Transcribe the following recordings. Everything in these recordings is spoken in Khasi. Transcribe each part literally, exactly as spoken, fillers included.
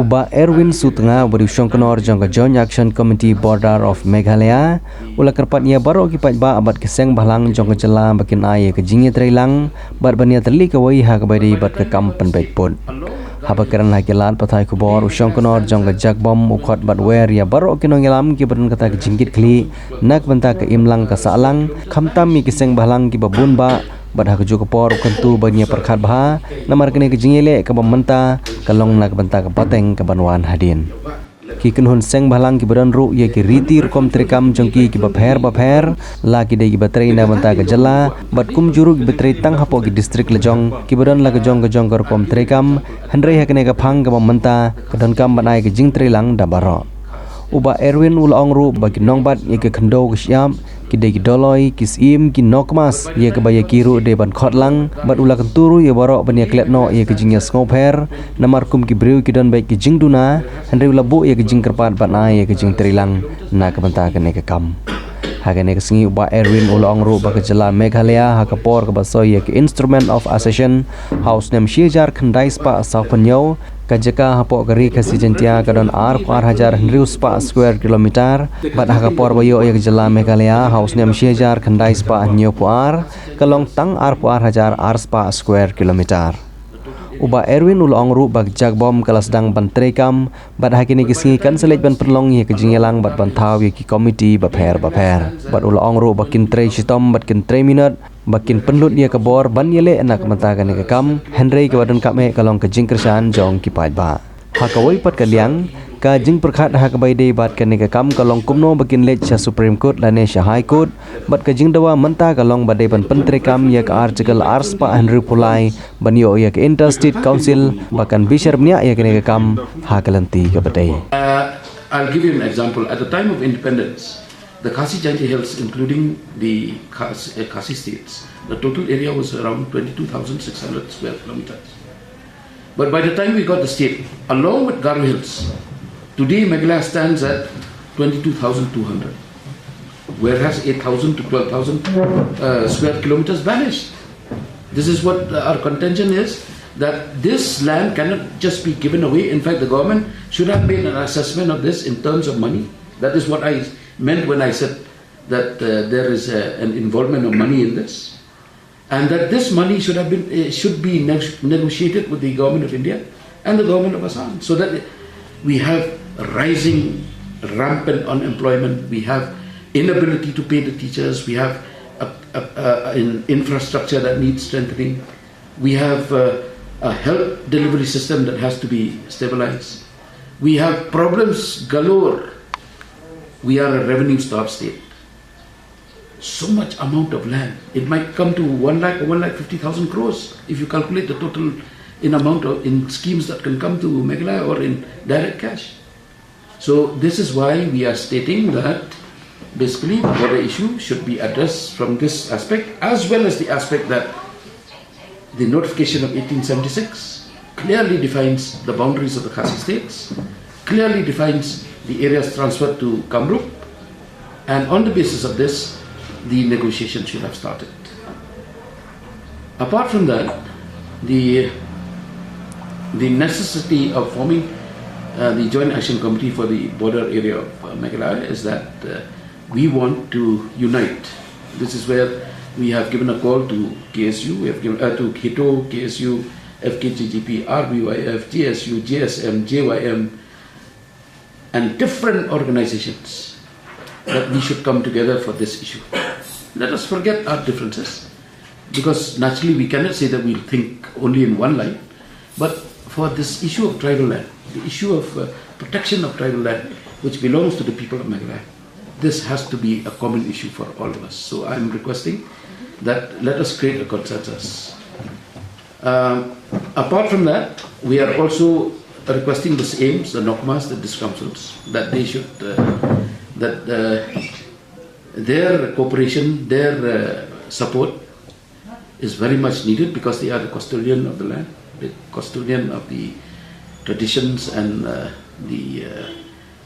U Bah Erwin Sutnga, uba dei u shongknor jong ka Joint Action Committee Border of Meghalaya, u la kyrpad ïa baroh ki paidbah bad ki seng bhalang jong ka jylla ba kin ai ïa ka jingïatreilang bad ban ïatylli kawei ha kaba ïadei bad ka kam pynbeit pud. Haba kren ha ki lad pathai khubor, u shongknor jong ka Jagbom u khot bad wer ïa baroh ki nongïalam kiba don kata ka jingkitkhlieh na ka bynta ka imlang ka sahlang, khamtam ïa ki seng bhalang kiba bun bah, bad ha kajuh ka por u kyntu ban ïa pyrkhat bha namar kane ka jingïaleh kaba mynta ka long na ka bynta ka pateng kaban wan hadien. Ki kynhun seng bhalang kiba don ruh ïa ki riti rukom treikam jong ki kiba pher bapher, la ki dei kiba trei na bynta ka jylla bad kumjuh ruh kiba trei tang hapoh ki distrik lajong, kiba don la ka jong ka jong ka rukom treikam, hynrei ha kane ka phang kaba mynta ka donkam ban ai ka jingtreilang da baroh. U Bah Erwin u la ong ruh ba ki nongbat ïa ka khyndew ka shyiap, ki dei ki dolloi, ki syiem, ki nongkmas, ïa kaba ïa ki ruh dei ban khot lang, bad u la kyntu ruh ïa baroh ban ïa klet noh ïa ka jingïasngewpher, namar kum ki briew ki don beit ki jingduna, hynrei u la buh ïa ka jingkyrpad ban ai ïa ka jingtreilang na ka bynta kane ka kam. Ha kane ka sngi u Bah Erwin u la ong ruh ba ka jylla Meghalaya ha ka por kaba soi ïa ka Instrument of Accession ha u snem shi hajar khyndai spah saw phew hynñiew, ka jaka hapoh ka Ri Khasi Jaintia ka don arphew ar hajar hynriew spah square kilometer, bad ha ka por ba ïoh ïa ka jylla Meghalaya ha u snem shi hajar khyndai spah hynñiew phew ar, ka long tang arphew ar hajar ar spah square kilometer. U Bah Erwin u la ong ruh ba ka Jagbom ka la sdang ban treikam, bad ha kine ki sngi kan sa leit ban pynlong ïa ka jingïalang bad ban thaw ïa ki komiti bapher bapher. Bad u la ong ruh ba kin trei shitom bad kin trei minot, ba kin pynlut ïa ka bor ban ïaleh na ka bynta kane ka kam, hynrei kaba donkam eh ka long ka jingkyrshan jong ki paidbah. Ha kawei pat ka liang, ka jingpyrkhat ha kaba ïadei bad kane ka kam ka long kumno ba kin leit sha Supreme Court lane sha High Court, bad ka jingdawa mynta ka long ba dei ban pyntreikam ïa ka Article ar spah hynriew phew lai ban ïoh ïa ka Interstate Council ba kan bishar bniah ïa kane ka kam ha ka lynti kaba dei. Uh, I'll give you an example. At the time of independence, the Khasi Jaintia Hills, including the Khas, uh, Khasi states, the total area was around twenty-two thousand six hundred square kilometers. But by the time we got the state, along with Garo Hills, today Meghalaya stands at twenty-two thousand two hundred, whereas eight thousand to twelve thousand uh, square kilometers vanished. This is what our contention is, that this land cannot just be given away. In fact, the government should have made an assessment of this in terms of money. That is what I meant when I said that uh, there is a, an involvement of money in this, and that this money should have been uh, should be neg- negotiated with the government of India and the government of Assam, so that we have rising, rampant unemployment, we have inability to pay the teachers, we have a, a, a, an infrastructure that needs strengthening, we have uh, a health delivery system that has to be stabilized, we have problems galore. We are a revenue starved state. So much amount of land. It might come to one lakh or one lakh fifty thousand crores if you calculate the total in amount of in schemes that can come to Meghalaya or in direct cash. So this is why we are stating that basically the border issue should be addressed from this aspect, as well as the aspect that the notification of eighteen seventy-six clearly defines the boundaries of the Khasi states, clearly defines the areas transferred to Kamrup, and on the basis of this, the negotiation should have started. Apart from that, the, the necessity of forming uh, the Joint Action Committee for the border area of uh, Meghalaya is that uh, we want to unite. This is where we have given a call to K S U, we have given uh, to HITO, K S U, F K J G P, R B Y F, J S U, J S M, J Y M, and different organizations that we should come together for this issue. Let us forget our differences, because naturally we cannot say that we think only in one line. But for this issue of tribal land, the issue of uh, protection of tribal land, which belongs to the people of Meghalaya, this has to be a common issue for all of us. So I'm requesting that let us create a consensus. Um, apart from that, we are also requesting the same, the NOCMAs, the district councils, that they should, uh, that uh, their cooperation, their uh, support is very much needed, because they are the custodian of the land, the custodian of the traditions and uh, the uh,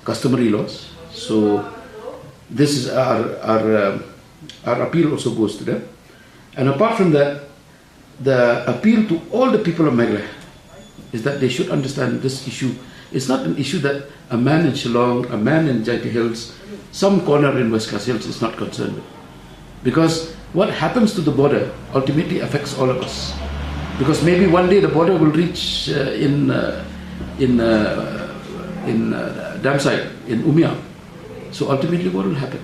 customary laws. So this is our our, um, our appeal also goes to them. And apart from that, the appeal to all the people of Meghalaya is that they should understand this issue It's not an issue that a man in Shillong, a man in Jaintia Hills, some corner in West Khasi Hills is not concerned with. Because what happens to the border ultimately affects all of us. Because maybe one day the border will reach uh, in uh, in uh, in uh, Damsai, in Umiam. So ultimately, what will happen?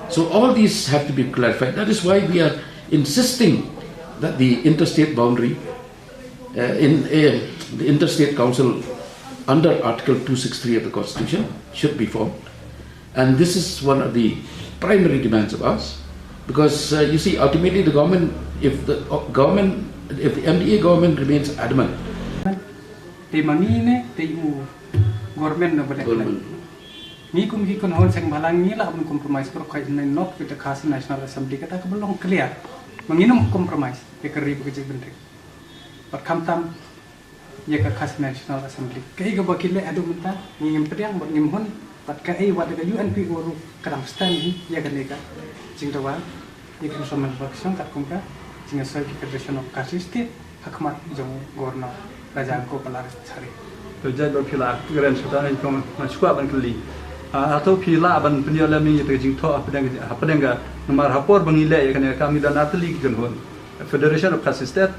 So all these have to be clarified. That is why we are insisting that the interstate boundary uh, in uh, the interstate council under Article two six three of the Constitution should be formed. And this is one of the primary demands of ours. Because uh, you see, ultimately, the government, if the uh, government, if the M D A government remains adamant, Te ma ngi ne, te u government na balik. Ngi kum ki kon hon seng balang ngi lah ban compromise, pero kai ne not with the Khasi National Assembly kata ka belong clear. Ma ngi num compromise, ya ka ri ba ka jik bendrik. But kam tam, ya ka Khasi National Assembly. Ka i ka ba ki le adu mynta, ngi ngim pediang, but ngim hun, but ka i wat ka U N P O ru, ka dang stand hi, ya ka ne ka. Jing da wan, ya ka instrument ba ka shong kat kum ka, jing a soi ki Federation of Khasi State, ha khmat jong Gorno Raja Angko Palar Sari. To jai ba phi la kren shuta ni kong na shukwa ban kli. A to phi la ban pynyo le mi te jing tho hapdeng hapdeng ga namar hapor bangi le ya kane ka mi da na tli ki jon hon. Federation of Khasi State,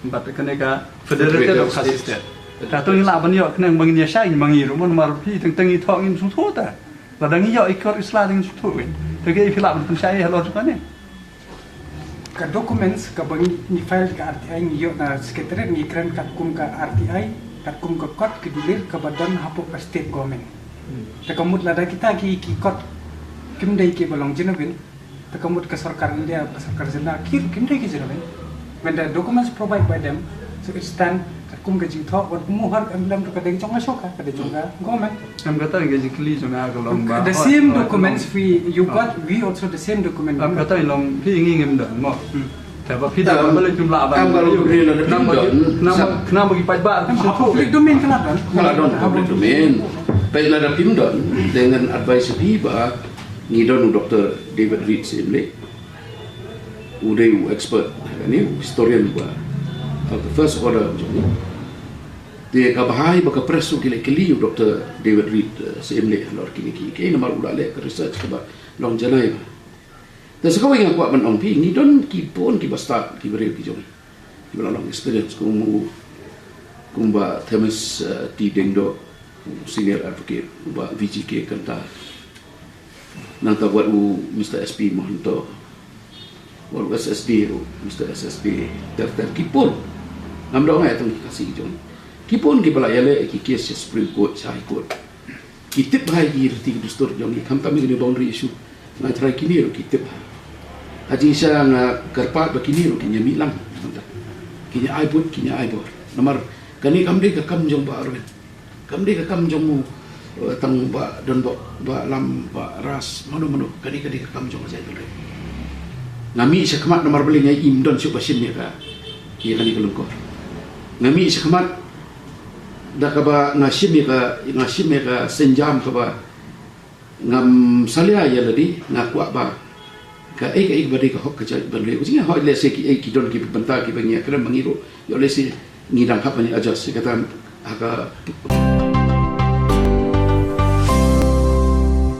but kane ka Federated of Khasi State. Ta to ni la ban yo kane bangi ya shai mangi ru mon mar phi teng teng i tho ngin su tho ta. La dang yo i kor isla ding su tho. Te ke phi la ban pynshai halor shuka ne. Ka documents ka ba ngi file ka R T I ngi ïoh na secretariat ngi kren katkum ka R T I, katkum ka kot ki dulir ka ba don hapoh ka state government. Te ka mut lada kita ki ki kot kim dei ki ba long genuine, te ka mut ka sorkar India, ka sorkar jylla ki kim dei ki genuine. When the documents provide by them, so it stand katkum ka jingthoh wat kum har em lem ka dei jong ka sorkar, ka dei jong ka government. Em kata ngi jingkylli jong nga ka long ba. The same documents we you got, we also the same document. Em kata long phi ngi ngim don mo. Te ba phi da ba le jumla ba. Em ka long phi la da phi don. Nam ba ki paj ba. Em ha public domain ka la don. Ka la don public domain. Paj la da phi don. Dengan advice phi ba ngi don u Doctor David Reed Syiemlieh. U dei u expert. Ni u historian ba. Of the first order jong ni. Te ka bahai ba ka press u ki la kylli u Doctor David Reed Syiemlieh halor kine ki. Ki namar u la leh ka research ka ba long janai ba. Te sa kawei nga kwah ban ong phi ngi don ki bun ki ba stad ki briew ki jong ngi. Ki ba la long experience kum u kum ba Thomas T Dengdo, senior advocate, u ba V G K Kynta. Nangta wat u Mister S P Mahonto. Wat u S S D u Mister S S D ter ter ki bun. Ngam dong ai tang ki Khasi ki jong ngi. Ki bun ki ba la ïaleh ki case sha Supreme Court, sha High Court. Ki tip bha ïa ki riti ki dustur jong ngi khamtam ïa kine boundary issue. Nga tharai kine ruh ki tip bha. Ha jingshisha nga kyrpad ba kine ruh kin ïa mih lang. Kin ïa ai buit, kin ïa ai bor. Namar kane kam dei ka kam jong Bah Arwin. Kam dei ka kam jong u tang Bah Donbok, Bah Lam, Bah Ras, mano mano. Kane ka dei ka kam jong ka jaitbynriew. Nga mih sha khmat namar balei nga im don shuh ba shim ïa ka, ïa kane ka lyngkor. Nga mih sha khmat da kaba nga shim ïa ka, nga shim ïa ka sienjam kaba ngam salia ïa lade, nga kwah ba kaei kaei kaba dei ka hok ka jaitbynriew. Jingeh hok lehse kiei ki don ki bynta kiba ngi ïa kren ma ngi ruh, ïoh lehse ngi dang hap ban ïa adjust ïa kata ha ka